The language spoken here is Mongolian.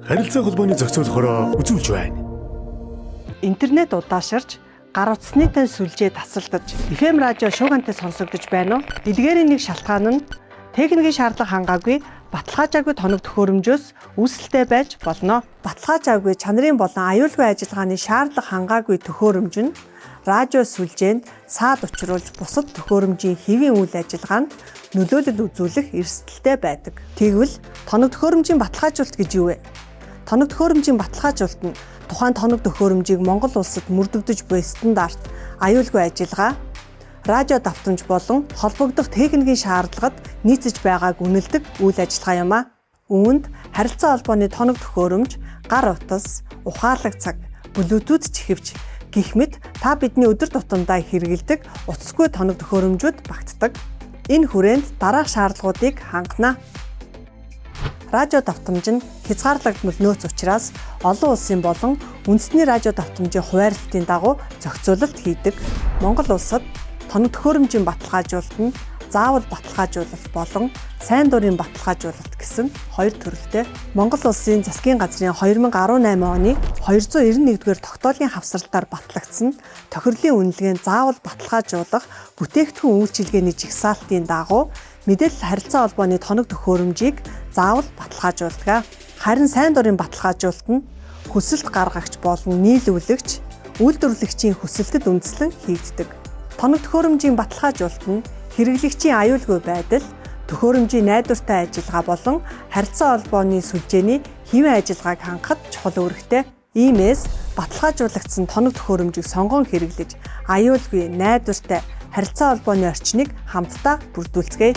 Харилцаа холбооны зохицуулахороо үзүүлж байна. Интернет удаашарч, гар утасны тань сүлжээ тасалдаж, FM радио шуугантай сонсогдож байна уу? Эдгээрийн нэг шалтгаан нь техникийн шаардлага хангаагүй, баталгаажаагүй тоног төхөөрөмжөөс үүсэлтэй байж болно. Баталгаажаагүй чанарын болон аюулгүй ажиллагааны шаардлага хангаагүй төхөөрөмж нь радио сүлжээнд саад учруулж, бусад төхөөрөмжийн хэвийн үйл ажиллагаанд нөлөөлөл үзүүлэх эрсдэлтэй байдаг. Тэгвэл тоног төхөөрөмжийн баталгаажуулалт гэж юу вэ? Тоног төхөөрөмжийн баталгаажуулалт нь тухайн тоног төхөөрөмжийг Монгол улсад мөрдөгдөж буй стандарт, аюулгүй ажиллагаа, радио давтамж болон холбогдох техникийн шаардлагад нийцэж байгааг үнэлдэг үйл ажиллагаа юм а. Үүнд харилцаа холбооны тоног төхөөрөмж, гар утас, ухаалаг цаг, Bluetooth чихвч гэх мэт та бидний өдөр тутамдаа хэрэглэдэг утасгүй тоног төхөөрөмжүүд багтдаг. Энэ хүрээнд дараах шаардлагуудыг хангана. Радио давтамж нь хязгаарлагдмал нөөц учраас олон улсын болон үндэсний радио давтамжийн хуваарлтын дагуу зохицуулалт хийдэг. Монгол улсад тоног төхөөрөмжийн баталгаажуулалт нь заавал баталгаажуулалт болон сайн дурын баталгаажуулалт гэсэн хоёр төрөлтэй. Монгол улсын засгийн газрын 2018 оны 291-р тогтоолын хавсралтаар батлагдсан тохирлын үнэлгээнд заавал баталгаажуулах бүтээгдэхүүн үйлчилгээний жагсаалтын дагуу мэдээлэл харилцаа холбооны тоног төхөөрөмжийг заавал баталгаажуулдаг. Харин сайн дурын баталгаажуулалт нь хүсэлт гаргагч болон нийлүүлэгч, үйлдвэрлэгчийн хүсэлтэд үндэслэн хийгддэг. Тоног төхөөрөмжийн баталгаажуулалт нь хэрэглэгчийн аюулгүй байдал, төхөөрөмжийн найдвартай ажиллагаа болон харилцаа холбооны сүлжээний хэвийн ажиллагааг хангахад чухал үүрэгтэй. Иймээс баталгаажуулагдсан тоног төхөөрөмжийг сонгон хэрэглэж, аюулгүй, найдвартай харилцаа холбооны орчныг хамтдаа бүрдүүлцгээе.